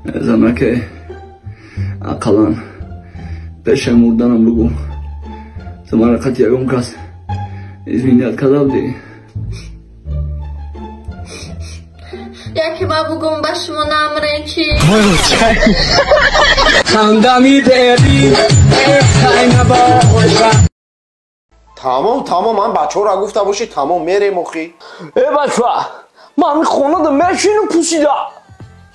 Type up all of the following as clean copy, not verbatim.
Занаке, ақаллан пешаи мурданам бугӯ, ту мара қати ягон кас изменять карда будӣ? Яке ма бугум ба шумо намрем чӣ? Тамом, тамом, ман бачаҳоро гуфта бошӣ, тамом, мерем охи. Э бача, ман хонада мешинам пусида.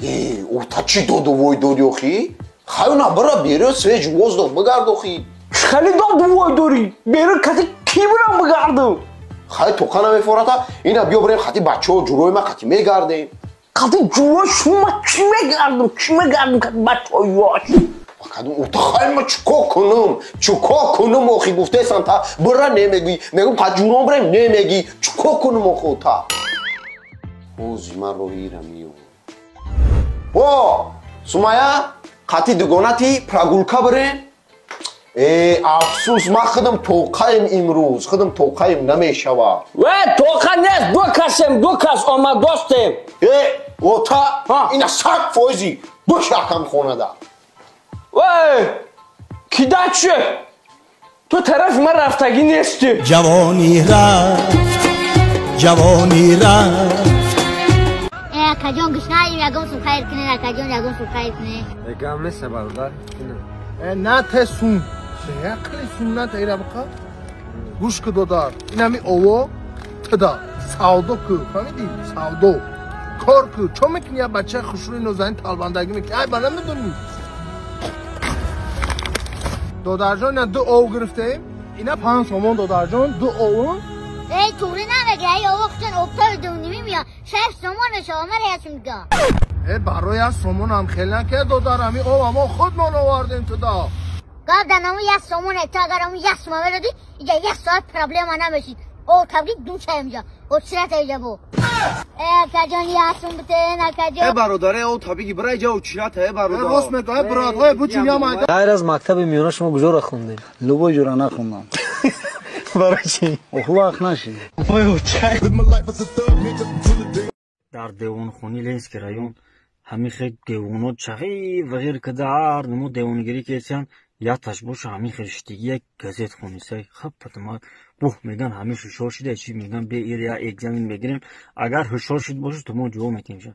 Э, ота чӣ доду вой дори охи? Хаюна бира беру свеж воздух бигард охи. Хеле доду вой дорӣ? Беру кати кӣ бирам бигардам? Хай тоқа намефората, ина биё бирем хати бачаҳо ҷурои ма қати мегардем. Қати ҷурои шумо чӣ мегардам? Чӣ мегардам қати бачаҳои ёш? Кадом ота хай ма чӣ кор кунам? Чӣ кор кунам охи гуфтесан та бира немегӯӣ. Мегӯм қати ҷурон бирем немегӣ. Чӣ кор кунам охи ота? Ҳози ман роҳира меёбам. О, Сумая, қати дугонати прогулка бирем? Э, афсӯс, ман худам тоқаем имрӯз, худам тоқаем намешавад. Ве, тоқа нест, ду касем, ду кас омадостем. Э, ота, ина 100% бушакам хонада. Ве, кида чӣ? Ту тарафи ман рафтагӣ нестӣ. Ҷавонӣ рафт, ҷавонӣ рафт. Э, акаҷон, гушнаем, ягон сум хайр кунед, акаҷон, ягон сум хайр кунед. Э, гам нест, бародар. Э, на те сум. Ақли суннат эра биқа. Гӯш ку додар. Инами ово тда. Савдо ку, фаҳмидӣ? Савдо. Кор ку. Чо мекунӣ я бачаи хушрӯи нозанин талбандагӣ мекунӣ? Ай, ба намедонӣ. Додарҷон, ина ду ов гирифтем. Ина 5 сомон додарҷон, ду ов. Эй, туғри намегӣ, ай ово хучан обтои дуними мия. 6 сомонаш омар ясум дига. Э, барои як сомон ҳам хел накард додар, ҳами ов мо худмон овардем туда. Гап дар номи як сомоне, ту агар ҳамун як сомон медодӣ, инҷа як соат проблема намешид. О, табрик дуча инҷа, о чирата инҷа бо. Э, акаҷон, як сум битен, акаҷон. Э, бародар, э, о табиги бира инҷа о чирата, э, бародар. Э, рост мегӯ, э, брат, э, бучин я майда. Ғайр аз мактаби миёна шумо куҷоро хондед? Любой ҷора нахондам. Барои чӣ? Оху вақт нашид. Дар девонхонаи Ленинский район ҳамин хел девоно чағир вағир када ҳар намо девонагирӣ кесиян, яташ боша ҳамин хел шитигӣ як газет хонисай. Хаб патама бух меган ҳамин ҳушёр шида чи меган бе ир я экзамен мегирем, агар ҳушёр шид боши то мо ҷавоб метиҳем.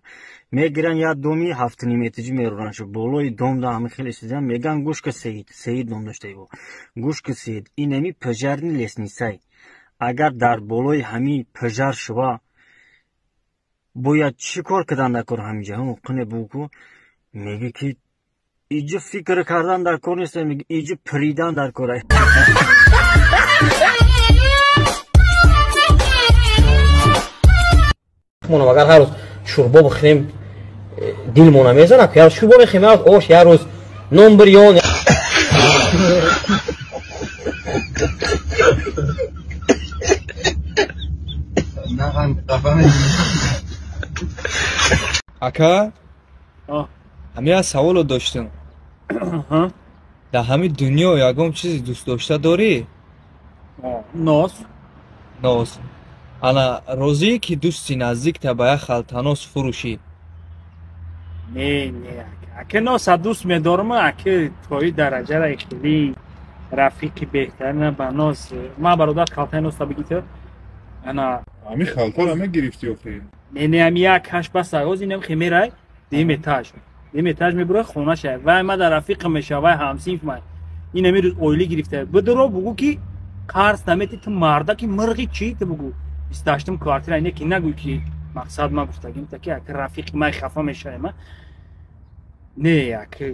Мегиран як доми ҳафтниметиҷӣ мероранд шо болои дом да ҳамин хел истидан меган гӯш ка Сеид, Сеид ном дошта бо. Гӯш ка Сеид, инами пожарный лестницай. Агар дар болои ҳамин пожар шува бояд чӣ кор кардан дар кор ҳаминҷа? Қине буку меги ки иҷо фикр кардан дар кор нест, меги иҷо придан дар кор. Монам агар ҳар рӯз шӯрбо бихӯрем, дилмона мезанад, як рӯз шӯрбо мехӯрем, як рӯз ош, як рӯз нон бирён. Ака, ҳамин як саволо доштам. Дар ҳамин дунё ягон чизи дӯстдошта дорӣ? Нос. Нос. Ана розӣ ки дӯсти наздикта ба як халтанос фурӯшӣ? Не, не, ака. Ака носа дӯст медорам, ака тои дараҷара хеле рафиқи беҳтарина ба нос. Ман бародар халтаи носа бигита. Ана ҳамин халтаро мегирифтӣ охи? Не, не, ҳами як ҳашт бас оз инам хемерай, дим этаж. Дим этаж мебурад хонаша. Вай ма дар рафиқам мешава, вай ҳамсинф май. Ин ҳами рӯз оилӣ гирифта. Бидро бугу ки қарз намети ту мардаки мирғи чӣ ту бугу. 28-м квартира ине ки нагӯй ки мақсад ман гуфтагим та ки ака рафиқи май хафа мешавем. Не, ака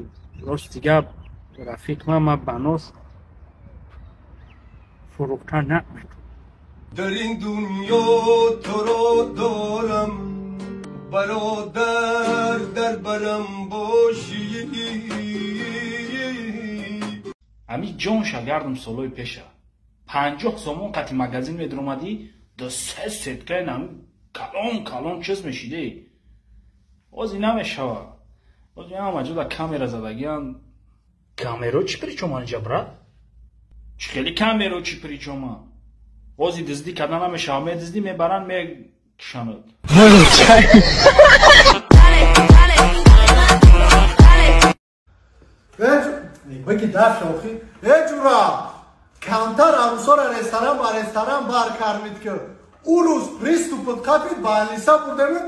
рости гап рафиқ ман ма ба нос фурӯхта наметавонам. Дар ин дунё туро дорам, бародар дар барам бошӣ. Ҳамин ҷон шагардам солҳои пеша 50 сомон қати магазин медаромадӣ, ду се сеткаи нами калон калон чиз мешидӣ. Ози намешава. Ози ҳама ҷода камера задагиан. Камеро чӣ причом анҷа, брат? Чӣ хеле камеро чӣ причома? Ози дуздӣ карда намешава, медуздӣ мебаранд, мекушанад. Беги даф охи. Э ҷура, камтар арӯсора ресторан ба ресторан бар кармид ки ӯ рӯз приступат қапид, ба алиса бурдемид,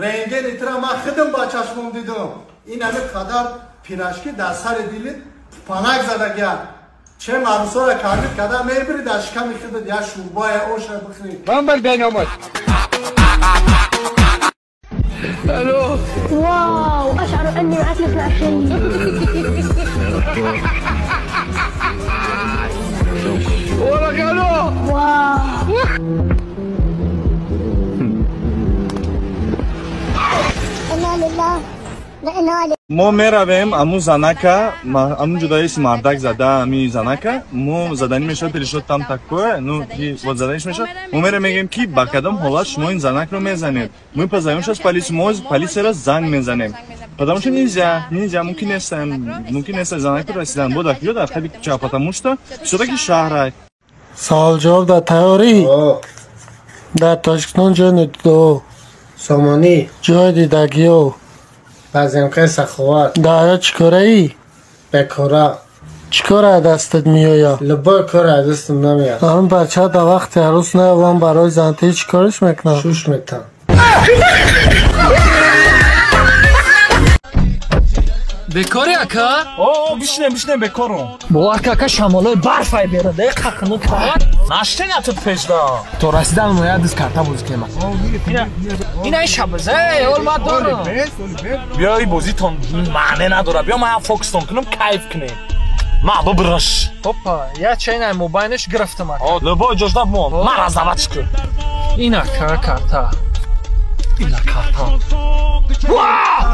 рентгени тира ман хидм ба чашмом дидам. Ин ҳами қадар пирашки дар сари дилит панак задагият. Чем арӯсора кармид када мебири дар шиками хидат як шӯрбая оша бихӯри. Ман беномад. الو. واو، اشعر اني معك مع شيء. ولك الو. واو. انا لله وانا. Мо меравем аму занака, аму ҷудаиси мардак зада, ами занака, мо заданӣ мешавад, перешод там такое, ну, вот заданиш мешавад. Мо меравем, мегӯем, ки ба кадом ҳолат шумо ин занакро мезанед. Мы позовем сейчас полицию, мо полисияро занг мезанем. Потому что нельзя, нельзя, мумкин нест занакро расидан. Бо дар куҷо, дар хаби кӯча, потому что всё-таки шаҳра. Савол ҷавоб дар тайёрӣ? Дар Тоҷикистон ҷой надидо? Сомонӣ. Ҷой дидагиё? Баземқаи саховат. Дар чӣ кораӣ? Бекора. Чӣ кор аз дастат меояд? Любой кор аз дастам намеяд. Ҳамин бача дар вақти арӯс наёвам барои зантӣ чӣ кориш мекунад? Шуш метам. Бекори ака? О, бишинем, бишинем, бекорум. Бовар ка ака, шамолои барфай берада, қақну ка. Наштен атут пешда. То расидан мо як диз карта бозӣ кунем. Ина ин шабаза, ол ма дорам. Биё, ин бозитон маъне надорад. Биё, ман як фокустон кунам, кайф кунем. Ма бибираш. Опа, я чайна мобайнаш гирифтам ака. О, любой ҷошда бимон. Ман раздавать кун. Ин ака карта. Ина карта.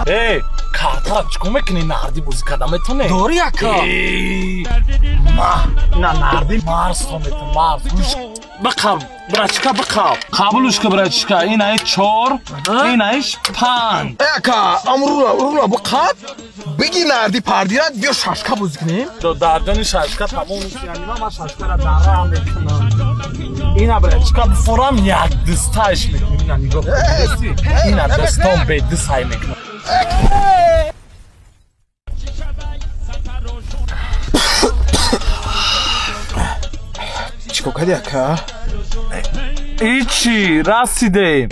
Эй, картара чикор мекунӣ? Нарди бозӣ карда метавонӣ? Дорӣ ака. Ма, ина нарди марсро метавон, марс. Биқаб, братчика, биқаб. Қабулш ка, братчика. Инаи 4, инаиш 5. Э ака, ам рула, рула биқаб. Биги нарди пардира, биё шашка бозӣ кунем. Дарҷони шашка тамом яъни ман шашкара дара мекунам. Ина братчика бифорам як дистааш мекунем. Ина нигоҳ кун. Ина дастон бе дисай мекунам. Чикор кардӣ ака? Ичи, расидем.